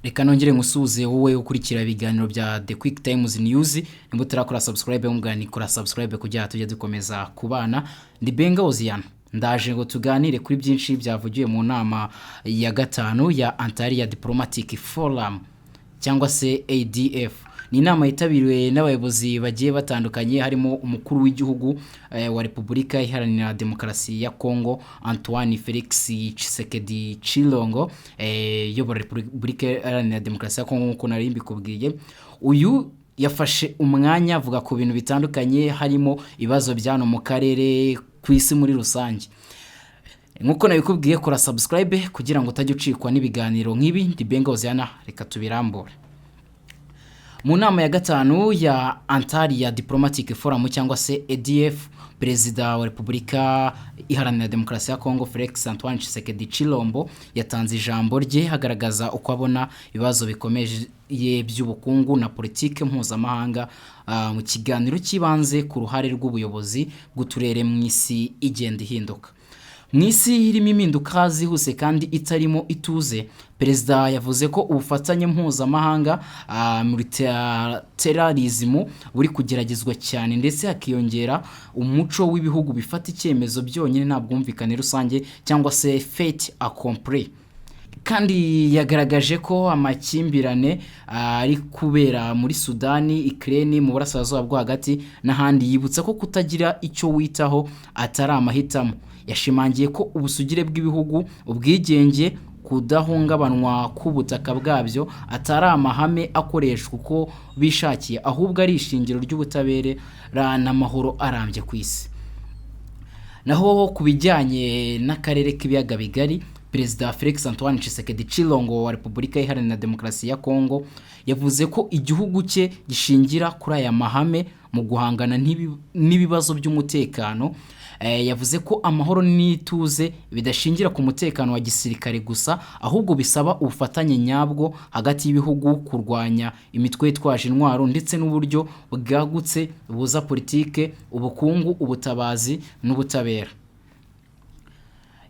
Reka nongere nkusuhuze wowe ukurikira ibiganiro bya The Quick Times News. Nimba utarakora subscribe, mugani kora subscribe kugira tujye dukomeza kubana. Ndi Benga Oziana, ndaje ngo tuganire kuri byinshi byavugiwe mu nama ya gatanu ya Antalya Diplomatic Forum cyangwa se ADF. Ni inama yitabiriwe n'abayobozi bagiye batandukanye, harimo umukuru w'igihugu wa Repubulika Iharanira Demokarasi ya Congo, Antoine Felix Tshisekedi Tshilombo, uyobora Repubulika Iharanira Demokarasi ya Congo. Nk'uko nari mbikubwiye, uyu yafashe umwanya avuga ku bintu bitandukanye, harimo ibibazo bya hano mu karere, ku isi muri rusange. Nk'uko nabikubwiye, kora subscribe kugira ngo utajya ucikwa n'ibiganiro nk'ibi. Ndi Benga Oziana, reka tubirambure. Mu nama ya gatanu ya Antalya Diplomatic Forum cyangwa se ADF, Perezida wa Repubulika Iharanira Demokarasi ya Congo, Felix Antoine Tshisekedi Tshilombo, yatanze ijambo rye agaragaza uko abona ibibazo bikomeye by'ubukungu na politike mpuzamahanga, mu kiganiro cy'ibanze ku ruhare rw'ubuyobozi bw'uturere mu isi igenda ihinduka. Mu isi irimo impinduka zihuse kandi itarimo ituze, perezida yavuze ko ubufatanye mpuzamahanga muri terrorism buri kugeragezwa cyane, ndetse hakiyongera umuco w'ibihugu bifata icyemezo byonyine nta bwumvikane rusange cyangwa se fait accompli. Kandi yagaragaje ko amakimbirane ari kubera muri Sudani, Ukraine, mu Burasirazuba bwo Hagati n'ahandi, yibutsa ko kutagira icyo witaho atari amahitamo. Yashimangiye ko ubusugire bw'ibihugu, ubwigenge, kudahungabanywa k'ubutaka bwabyo atari amahame akoreshwa uko bishakiye, ahubwo ari ishingiro ry'ubutabera n'amahoro arambye ku isi. Naho ku bijyanye n'akarere k'Ibiyaga Bigari, Perezida Felix Antoine Tshisekedi Tshilombo wa Repubulika Iharanira Demokarasi ya Kongo yavuze ko igihugu cye gishingira kuri aya mahame mu guhangana n'ibibazo by'umutekano. Yavuze ko amahoro n'ituze bidashingira ku mutekano wa gisirikare gusa, ahubwo bisaba ubufatanye nyabwo hagati y'ibihugu, kurwanya imitwe yitwaje intwaro, ndetse n'uburyo bwagutse buza politike, ubukungu, ubutabazi n'ubutabera.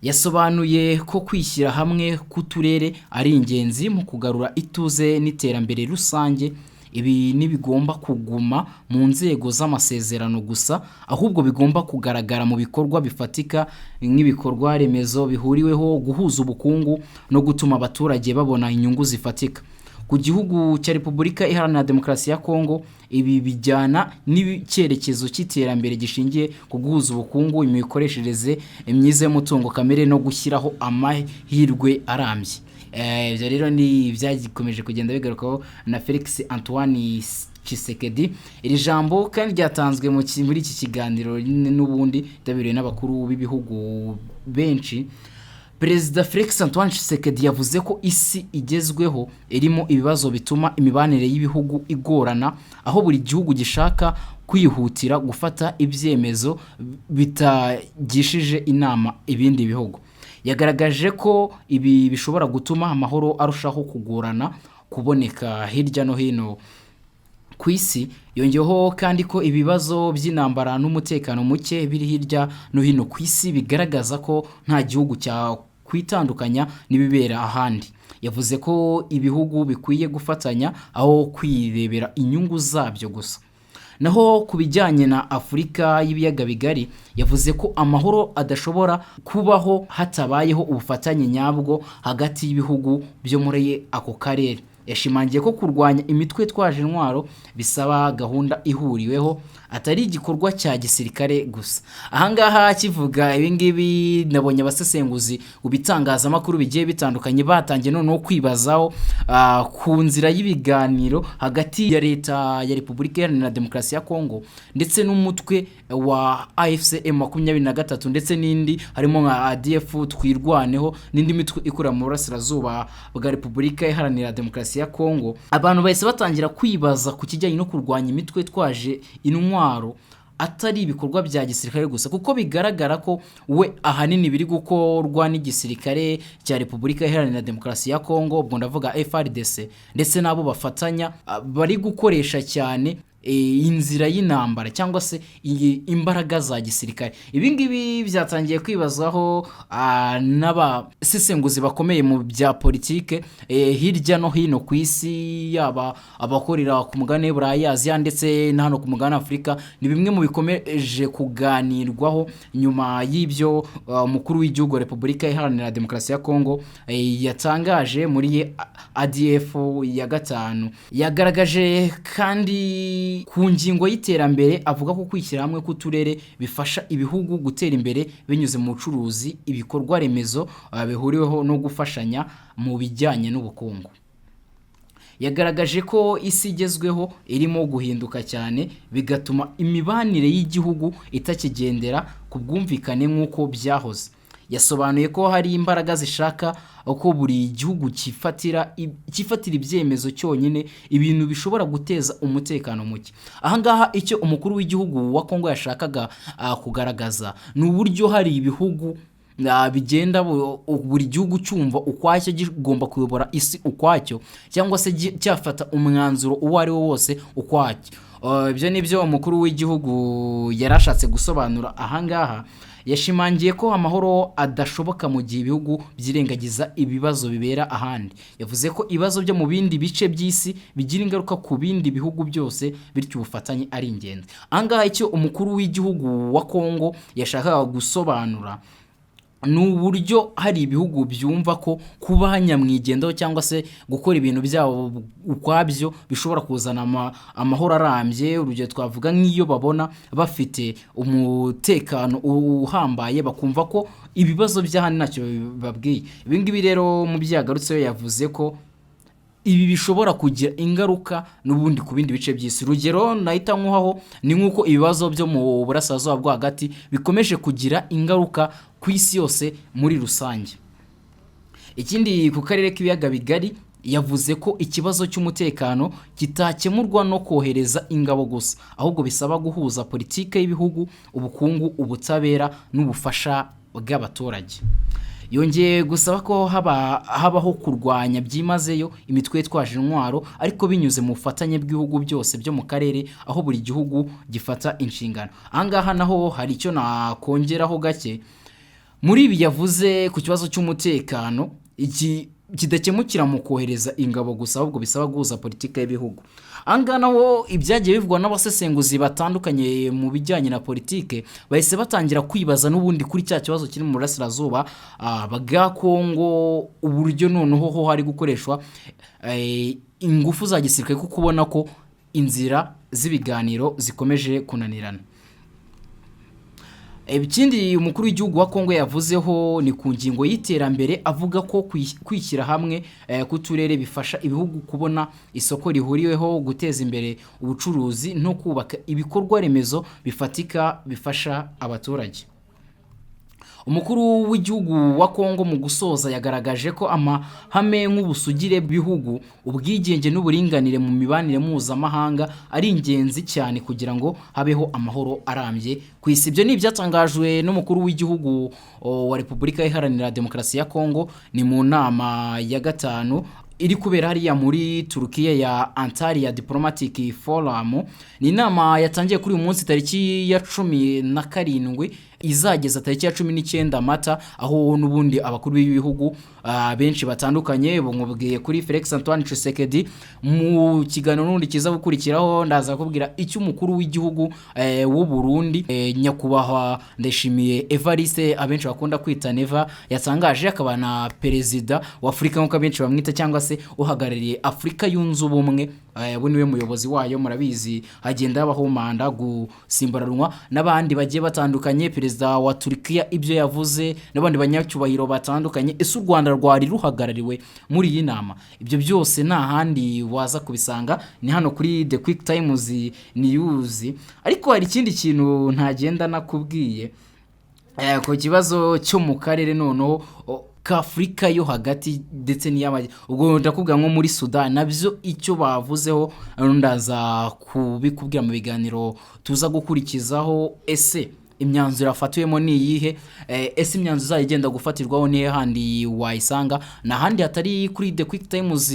Yasobanuye ko kwishyira hamwe k'uturere ari ingenzi mu kugarura ituze n'iterambere rusange. Ibi ntibigomba kuguma mu nzego z'amasezerano gusa, ahubwo bigomba kugaragara mu bikorwa bifatika nk'ibikorwa remezo bihuriweho, guhuza ubukungu no gutuma abaturage babona inyungu zifatika. Ku gihugu cya Repubulika Iharanira Demokarasi ya Kongo, ibi bijyana n'icyerekezo cy'iterambere gishingiye ku guhuza ubukungu, imikoreshereze myiza y'umutungo kamere no gushyiraho amahirwe arambye. Ibyo rero ni ibyakomeje kugenda bigarukaho na Felix Antoine Tshisekedi. Iri jambo kandi ryatanzwe muri iki kiganiro n'ubundi ryitabiriwe n'abakuru b'ibihugu benshi. Perezida Felix Antoine Tshisekedi yavuze ko isi igezweho irimo ibibazo bituma imibanire y'ibihugu igorana, aho buri gihugu gishaka kwihutira gufata ibyemezo bitagishije inama ibindi bihugu. Yagaragaje ko ibi bishobora gutuma amahoro arushaho kugorana kuboneka hirya no hino ku isi. Yongeyeho kandi ko ibibazo by'intambara n'umutekano muke biri hirya no hino ku isi bigaragaza ko nta gihugu cyakwitandukanya n'ibibera ahandi. Yavuze ko ibihugu bikwiye gufatanya aho kwirebera inyungu zabyo gusa. Naho ku bijyanye na Afurika y'Ibiyaga Bigari, yavuze ko amahoro adashobora kubaho hatabayeho ubufatanye nyabwo hagati y'ibihugu byo muri ako karere. Yashimangiye ko kurwanya imitwe itwaje intwaro bisaba gahunda ihuriweho, atari igikorwa cya gisirikare gusa. Ahangaha kivuga ibingibi, nabonye abasesenguzi mu bitangazamakuru bigiye bitandukanye batangiye noneho kwibazaho ku nzira y'ibiganiro hagati ya Leta ya Repubulika Iharanira Demokarasi ya Kongo ndetse n'umutwe wa AFC M23 ndetse n'indi harimo nka ADF Twirwaneho n'indi mitwe ikorera mu burasirazuba bwa Repubulika Iharanira Demokarasi ya Kongo. Abantu bahise batangira kwibaza ku kijyanye no kurwanya imitwe itwaje intwaro atari ibikorwa bya gisirikare gusa, kuko bigaragara ko we ahanini biri gukorwa n'igisirikare cya Repubulika Iharanira Demokarasi ya Kongo, ubwo ndavuga FARDC ndetse n'abo bafatanya, bari gukoresha cyane. inzira y'intambara cyangwa se imbaraga za gisirikare. Ibi ngibi byatangiye kwibazwaho n'abasesenguzi bakomeye mu bya politike hirya no hino ku isi, yaba abakorera ku mugabane w'Uburayi, Aziya ndetse na hano ku mugabane Afurika. Ni bimwe mu bikomeje kuganirwaho nyuma y'ibyo umukuru w'igihugu wa Repubulika Iharanira Demokarasi ya Kongo yatangaje muri ADF ya gatanu. Yagaragaje kandi ku ngingo y'iterambere, avuga ko kwishyira hamwe k'uturere bifasha ibihugu gutera imbere binyuze mu bucuruzi, ibikorwa remezo bihuriweho no gufashanya mu bijyanye n'ubukungu. Yagaragaje ko isi igezweho irimo guhinduka cyane, bigatuma imibanire y'igihugu itakigendera ku bwumvikane nk'uko byahoze. Yasobanuye ko hari imbaraga zishaka ko buri gihugu cyifatira ibyemezo cyonyine, ibintu bishobora guteza umutekano muke. Ahangaha icyo umukuru w'igihugu wa Kongo yashakaga kugaragaza ni uburyo hari ibihugu bigenda buri gihugu cyumva ukwacyo kigomba kuyobora isi ukwacyo, cyangwa se cyafata umwanzuro uwo ari wo wose ukwacyo. Ibyo ni byo umukuru w'igihugu yarashatse gusobanura ahangaha. Yashimangiye ko amahoro adashoboka mu gihe ibihugu byirengagiza ibibazo bibera ahandi. Yavuze ko ibibazo byo mu bindi bice by'isi bigira ingaruka ku bindi bihugu byose, bityo ubufatanye ari ingenzi. Ahangaha icyo umukuru w'igihugu wa Kongo yashakaga gusobanura ni uburyo hari ibihugu byumva ko kuba nyamwigendaho cyangwa se gukora ibintu byabo ukwabyo bishobora kuzana amahoro arambye. Urugero twavuga nk'iyo babona bafite umutekano uhambaye, bakumva ko ibibazo by'ahandi ntacyo bibabwiye. Ibi ngibi rero mu byo yagarutseho, yavuze ko ibi bishobora kugira ingaruka n'ubundi ku bindi bice by'isi. Urugero nahita nkuhaho ni nk'uko ibibazo byo mu burasirazuba bwo hagati bikomeje kugira ingaruka ku isi yose muri rusange. Ikindi, ku karere k'ibiyaga bigari, yavuze ko ikibazo cy'umutekano kitakemurwa no kohereza ingabo gusa, ahubwo bisaba guhuza politike y'ibihugu, ubukungu, ubutabera n'ubufasha bw'abaturage. Yongeye gusaba ko habaho kurwanya byimazeyo imitwe yitwaje intwaro, ariko binyuze mu bufatanye bw'ibihugu byose byo mu karere, aho buri gihugu gifata inshingano. Ahangaha naho hari icyo nakongeraho gake muri ibi yavuze ku kibazo cy'umutekano, iki kidakemukira mu kohereza ingabo gusa, ahubwo bisaba guhuza politiki y'ibihugu. Ahangaha naho ibyagiye bivugwa n'abasesenguzi batandukanye mu bijyanye na politike, bahise batangira kwibaza n'ubundi kuri cya kibazo kiri mu burasirazuba bwa Kongo, uburyo noneho ho hari gukoreshwa ingufu za gisirikare, kuko ubona ko inzira z'ibiganiro zikomeje kunanirana. Ikindi umukuru w'igihugu wa Kongo yavuzeho ni ku ngingo y'iterambere, avuga ko kwishyira hamwe k'uturere bifasha ibihugu kubona isoko rihuriweho, guteza imbere ubucuruzi no kubaka ibikorwa remezo bifatika bifasha abaturage. Umukuru w'igihugu wa Kongo mu gusoza yagaragaje ko amahame nk'ubusugire bw'ibihugu, ubwigenge n'uburinganire mu mibanire mpuzamahanga ari ingenzi cyane kugira ngo habeho amahoro arambye ku isi. Ibyo ni ibyatangajwe n'umukuru w'igihugu wa Repubulika Iharanira Demokarasi ya Kongo. Ni mu nama ya gatanu iri kubera hariya muri Turukiya ya Antalya Diplomatic Forum. Ni inama yatangiye kuri uyu munsi tariki ya 17, izageza tariki ya 19 Mata, aho n'ubundi abakuru b'ibihugu benshi batandukanye bamubwiye kuri Felix Antoine Tshisekedi. Mu kiganiro n'ubundi kiza gukurikiraho, ndaza kubwira icyo umukuru w'igihugu w'u Burundi, nyakubahwa Ndayishimiye Evariste, abenshi bakunda kwita Neva, yatangaje, akaba na perezida wa Afurika nk'uko abenshi bamwita, cyangwa se uhagarariye Afurika Yunze Ubumwe. Bu niwe muyobozi wayo. Murabizi, hagenda habaho manda, gusimburanwa n'abandi bagiye batandukanye. Perezida wa Turkiya ibyo yavuze n'abandi banyacyubahiro batandukanye. Ese u Rwanda rwari ruhagarariwe muri iyi nama? Ibyo byose nta handi waza kubisanga, ni hano kuri The Quick Times News. Ariko hari ikindi kintu ntagenda nakubwiye ku kibazo cyo mu karere noneho k'Afurika yo hagati ndetse n'iy'amajyi. Ubwo ndakubwira nko muri Sudani nabyo icyo bavuzeho, ndaza kubikubwira mu biganiro tuza gukurikizaho. Ese Imyanzuro yafatiwemo ni iyihe? Ese imyanzuro izajya igenda gufatirwaho nihe handi wayisanga? Ni ahandi hatari kuri The Quick Times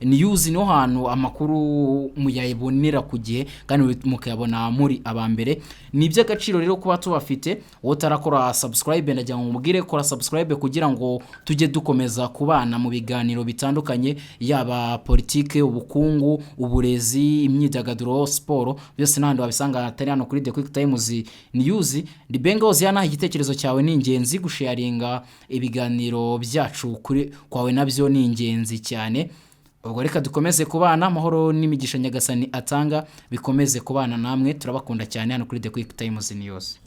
News. Niho hantu amakuru muyabonera ku gihe kandi mukayabona muri aba mbere. Ni iby'agaciro rero kuba tubafite. Wowe utarakora subscribe, ndagira ngo mubwire kora subscribe kugira ngo tujye dukomeza kubana mu biganiro bitandukanye, yaba politike, ubukungu, uburezi, imyidagaduro, siporo, byose n'ahandi wabisanga atari hano kuri The Quick Times News. Ndi Benga Hoziyana. Igitekerezo cyawe ni ingenzi, gusharinga ibiganiro byacu kuri kwawe nabyo ni ingenzi cyane. Ubwo reka dukomeze kubana. Amahoro n'imigisha Nyagasani atanga bikomeze kubana namwe. Turabakunda cyane hano kuri The Quick Times News.